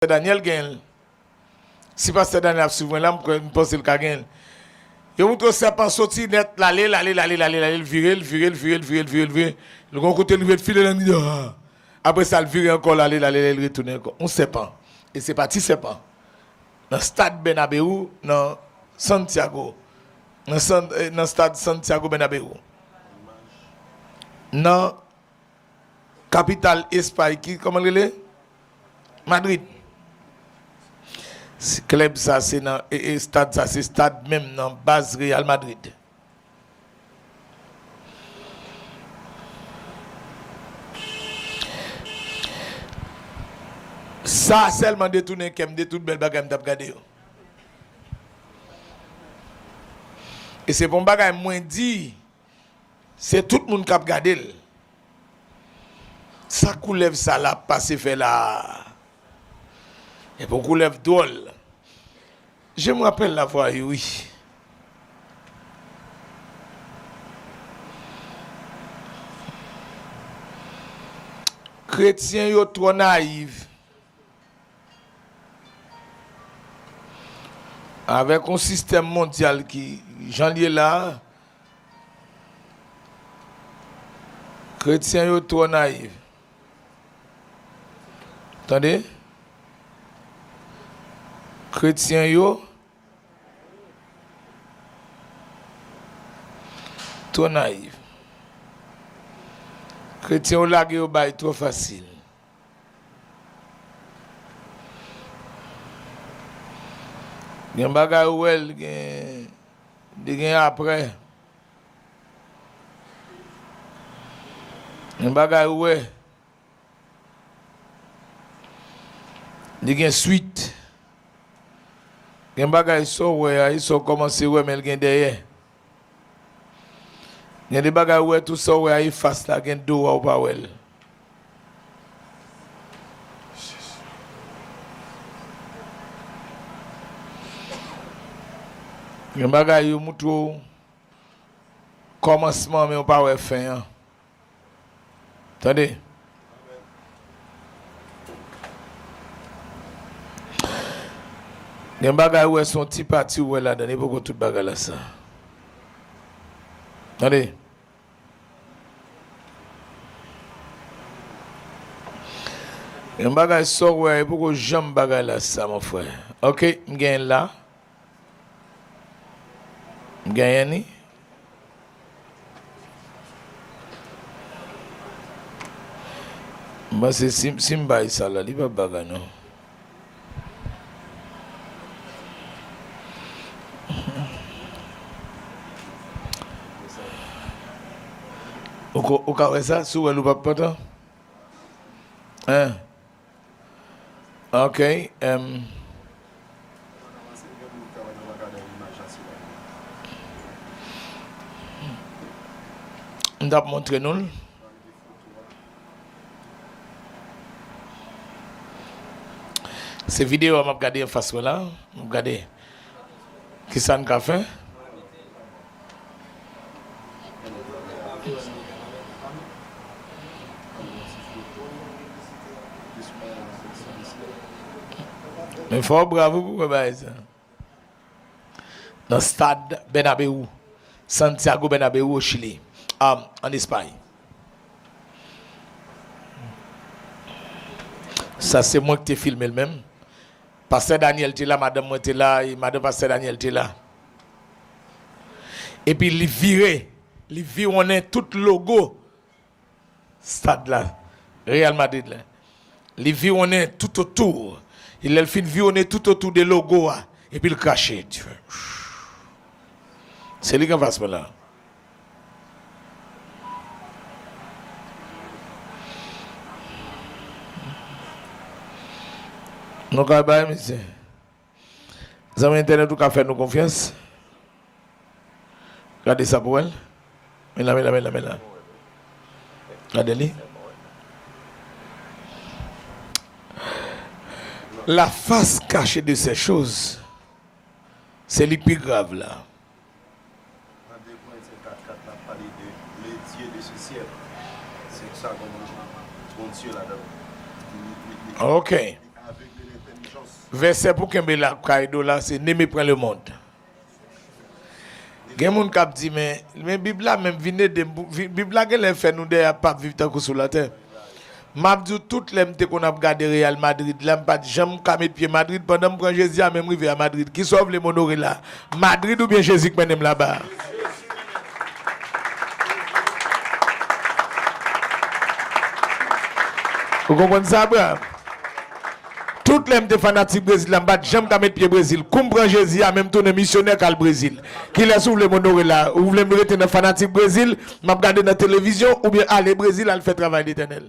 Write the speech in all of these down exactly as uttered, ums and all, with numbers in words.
Pastè Daniel genyen l. Si Pastè Daniel ap swiv mwen la, m kwè, m panse l ka genyen l. Yo montre w sèpan soti nèt, l ale, l ale, l ale, l ale, l ale, l vire, l vire, l vire, l vire, l vire, l vire. L gon kote l rive, l file nan mitan. Apre sa, l vire ankò, l ale, l ale, l retounen ankò. Yon sèpan. E se pa ti sèpan. Nan stad Bernabéu, nan Santiago. Nan, San, eh, nan stad Santiago Bernabéu. Nan kapital Espay, ki, kòman l rele? Madrid. Si klèb sa, se nan, e, e stad sa, se stad menm nan baz Real Madrid. Sa sèlman detounen kè m de tout bèl bagay m t ap gade yo. E se pa yon bagay mwen di, se tout moun k ap gade l. Sa koulèv sa la ap pase fè la a? E pou koulèv dwòl. Je me rappelle l'avoir eu, wi. Kretyen yo twò nayiv. Avèk yon sistèm mondyal ki jan l ye la a, kretyen yo twò nayiv. Tande? Kretyen yo twò nayiv. Kretyen yo lage yo bay twò fasil. Gen bagay ou wè l gen, li gen apre. Gen bagay ou wè, li gen swit. Gen bagay sa w wè a, e sa w kòmanse wè, men l gen dèyè. Gen de bagay ou wè tou, sa w wè a e fas la, gen do a ou pa wè l. Gen bagay yo moutre w kòmansman, men ou pa wè fen an. Tande. Gen bagay ou wè se yon ti pati ou wè ladan, e poko tout bagay la sa. Tande. Gen bagay sa w wè, e poko janm bagay la sa, mon frè. Ok, m genyen l la. M genyen ni. M panse si, si m bay sa la, li p ap bagay non. Ou ko, ou ka wè sa, si w wè l ou p ap pantan? Hein? Ok, em. M t ap montre nou l. Se videyo a m ap gade anfas mwen la. M ap gade. Kisa n ka fè? Men fò w brav wi pou wè bagay sa. Nan stad Bernabéu, Santiago Bernabéu, o Chili, um, ann Espay. Sa se mwen ki te filme l menm. Pastè Daniel te la, madanm mwen te la, e madanm pastè Daniel te la. Epi li vire, li viwonnen tout logo stad la, Real Madrid la. Li viwonnen toutotou. E lè l fin viwonnen toutotou de logo a, epi l krache. Se li k anfas mwen la. Nou ka bay misye. Zanmi entènèt, ou ka fè nou konfyans? Gade sa pou wè l. Men la, men la, men la, men la. Gade li. La face cachée de ces choses, se li pi grav la. Nan de Korentyen kat kat, l ap pale de le Dieu de ce siècle. Se sa, Bondye, Bondye ladan. Ok. Li avègle lentèl. Vèsè pou kenbe lakay do la se ne mépris le monde. Gen moun k ap di, men, men Bib la menm vin ede m pou, vi- Bib la genlè fè nou dèyè ap viv tankou sou latè. M ap di w, tout lè m te konn ap gade Real Madrid la, m pa t janm ka met pye Madrid. Pandan m pran Jezi a, men m rive a Madrid. Kisa w vle m onore la? Madrid oubyen Jezi k mennen m laba a? Ou konprann sa, bra? Tout lè m te fanatik Brezil la, m pa t janm ka met pye Brezil. Kou m pran Jezi a, men m tounen misyonè k al Brezil. Kilès ou vle m onore la? Ou vle m rete nan fanatik Brezil, m ap gade nan televizyon, oubyen ale Brezil al fè travay Letènèl?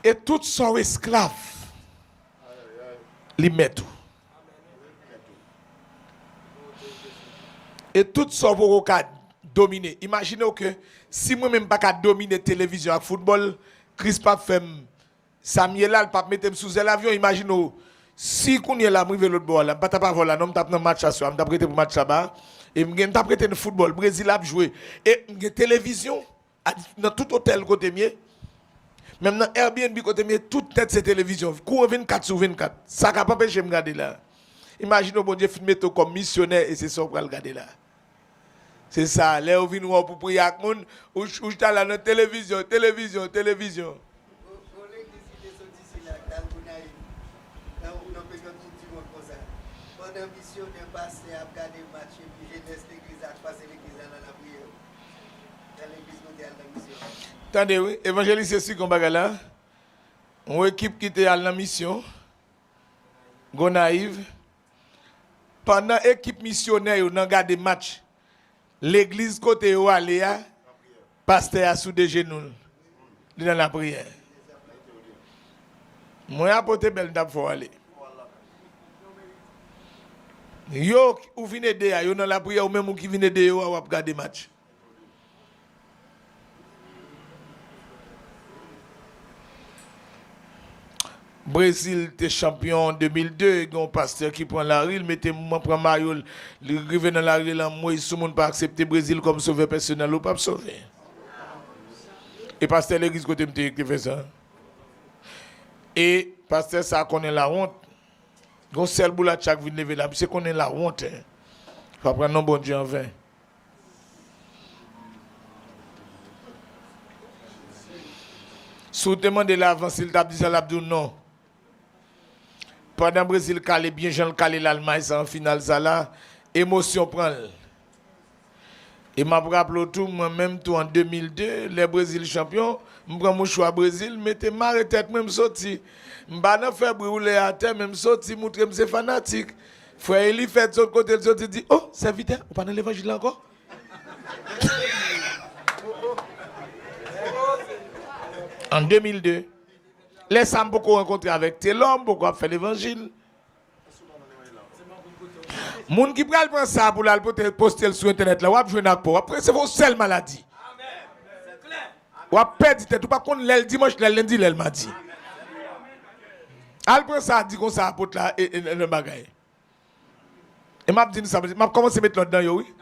E tout sa w esklav, li mèt ou. E tout sa w poko ka domine. Imajine w ke si mwen menm m pa ka domine televizyon ak foutbòl, Kris p ap fè m sa m ye la, l p ap mete m sou zèl avyon. Imajine w, si kounye a la m rive lòt bò a la, m pa t ap avè w la non, m t ap nan match aswè a, m t ap rete pou match saba a, e m gen, m t ap rete nan foutbòl, Brezil ap jwe, e m gen televizyon a, nan tout otèl kote m ye. Menm nan Airbnb kote m ye, tout nèt se televizyon. Kouran vennkat sou vennkat. Sa k ap anpeche m gade la? Imajine w Bondye fin mete w kòm misyonè e se sa w pral gade la. Se sa, lè yo vin wè w pou priye ak moun, ou ch- ou chita la nan televizyon, televizyon, televizyon. Gon legliz ki te soti sila, k t al Gonayiv, nan nan peryòd koup di mond konsa. Pandan misyonè, pastè ap gade match, epi jenès legliz la ak pase legliz la nan lapriyè. Nan legliz kote al nan misyon. Tande wi, evanjelis se si gon bagay la. Yon ekip ki te al nan misyon Gonayiv. Pandan ekip misyonè yo nan gade match, legliz kote yo ale a, pastè a sou de jenou l, li nan lapriyè. Mwen a pote bèl, m t ap fè w ale. Yo ou vin ede a, yo nan lapriyè, ou menm ou ki vin ede yo a, w ap gade match. Brezil te chanpyon an de mil de, gen yon pastè ki pran lari, l mete m pran mayo l, li rive nan lari l anmwey sou moun pa aksepte Brezil kòm sovè pèsonèl ou p ap sove. E pastè legliz kote m te ye ki te fè sa. E pastè sa konnen lawont. Gon sèl boulatcha k vin leve la, misye konnen lawont, en. Pa pran non Bondye anven. Si w te mande l avan si l t ap di sa, l ap di w non. Pandan Brezil kale byen jan l kale Lalmay sa an final sa la, emosyon pran l. E m ap raple w tou, mwen menm tou an de mil de, lè Brezil chanpyon, m pran mouchwa Brezil, m mete mare tèt mwen, m soti. M pa nan fè bri woule atè, men m soti moutre m se fanatik. Frè Elifèt sot kote l soti di, "O, sèvitè, ou pa nan levanjil la ankò?" An de mil de, lè sa a m poko rankontre avèk Telò, m poko ap fè levanjil. Moun ki pral pran sa pou l al pote, poste l sou entènèt la, w ap jwenn ak pa w, w ap resevwa yon sèl maladi. W ap pèdi tèt, ou p ap konn lè l dimanch, lè l lendi, lè l madi. Al pran sa, di konsa apot la, e, e, e, nan bagay. E m ap di n sa, m ap kòmanse met lòd nan yo, wi.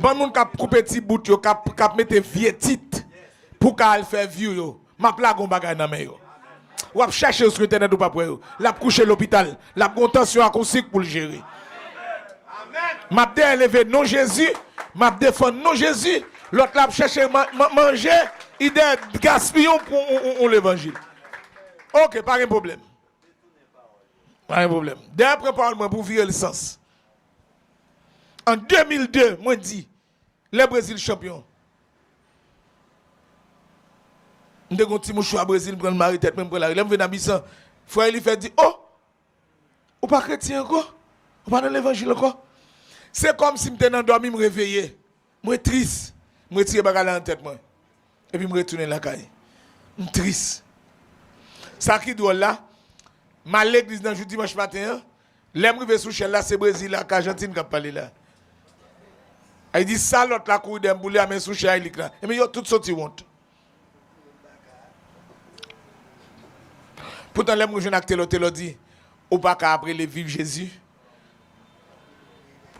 Bann moun k ap koupe ti bout yo, k ap, k ap mete vye tit pou ka al fè view yo. M ap lage yon bagay nan men yo. W ap chèche yo sou entènèt, ou p ap wè yo. L ap kouche lopital. L ap gen yon tansyon ak yon sik pou l jere. M ap dèyè leve non Jezi. M ap defann non Jezi. Lòt la ap chèche man- man- manje. Li dèyè gaspiye yon, yon, yon, yon levanjil. Oke, pa gen pwoblèm. Pa gen pwoblèm. Dèyè pran pawòl mwen pou vire l sans. An de mil de, mwen di, lè Brezil chanpyon, m te gen yon ti mouchwa Brezil, m pran l mare tèt mwen, m pran lari. Lè m vin Abisan, frè Elifèt di, "O, ou pa kretyen ankò? Ou pa nan levanjil ankò?" Se kòmsi m te nan dòmi, m reveye. Mwen tris. M retire bagay la nan tèt mwen. Epi m retounen lakay. M tris. Sa ki dwòl la, m al legliz nan jou dimanch maten an. Lè m rive sou chèn la, se Brezil ak Ajantin k ap pale la. Ay di sa lòt la kouri dèyè m pou li a, men sou chè a, e li k la. Ebyen, yo tout soti wont. Poutan, lè m rejwenn ak Telò, Telò di, "Ou pa ka ap rele viv Jezi.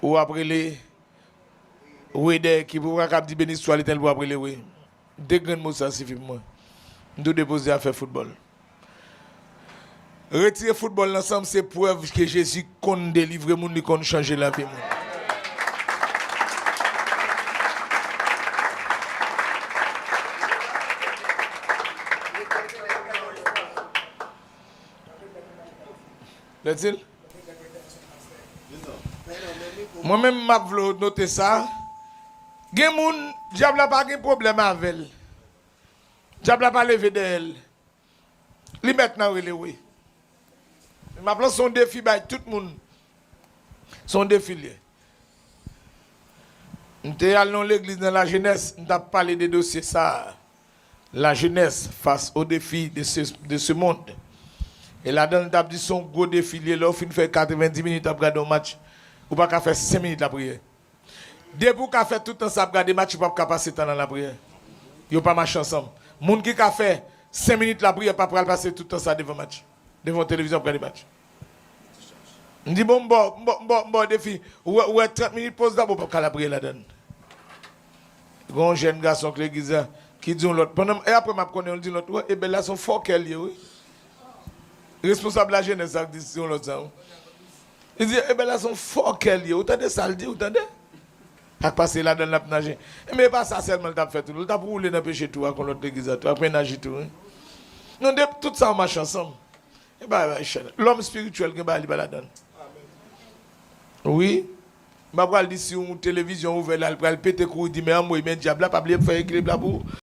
Ou ap rele Wede, ki pou pa kab di beni swa Letènèl pou ap rele we. De grenn mo sa sifi pou mwen. M tou depoze afè foutbòl. Retire foutbòl nan san m se prèv ke Jezi konn delivre moun, li konn chanje lavi moun. Lè di l? Mwen menm m ap vle w note sa. Gen moun, dyab la pa gen pwoblèm avè l. Dyab la pa leve dèyè l. Li mèt nan rele wi. M ap lanse yon defi bay tout moun. Se yon defi l ye. M te al nan yon legliz nan lajenès, m t ap pale de dosye sa a. Lajenès fas o defi de se, de se mond. E ladan l, m t ap di se yon gwo defi l ye. Lè w fin fè katrevendi minit ap gade yon match, ou pa ka fè senk minit lapriyè. Depi w ka fè tout tan sa ap gade match, ou p ap ka pase tan nan lapriyè. Yo pa mache ansanm. Moun ki ka fè senk minit lapriyè pa pral pase tout tan sa devan match, devan televizyon ap gade match. M di bon, m ba w, m ba w, m ba w, m ba w defi. Ou wè, ou wè trant minit poz la, bon, w p ap ka lapriyè ladan l. Gen yon jèn gason k legliz la ki di yon lòt, pandan m, e apre m ap konnen yon l di lòt, ou wè, Ebèl la se yon fòkè l ye, wi. Responsab lajenès la k di yon lòt sa, wi. Li di, Ebèl la se yon fòkè l ye, ou tande sa l di, ou tande? Ak pase ladan l ap naje. Enben, e pa sa sèlman l t ap fè tou, non, l t ap woule nan peche tou ak yon lòt legliz la tou, ak mennaj li tou, wi. Non, de, tout sa yo mache ansanm. E bagay, bagay chè. Lòm espirityèl gen bagay li pa ladan l. Wi. M pa pral di si yon televizyon ouvè la, l pral pete kouri di, men anmwey, men dyab la, pa bliye m fè ekilib la pou ou.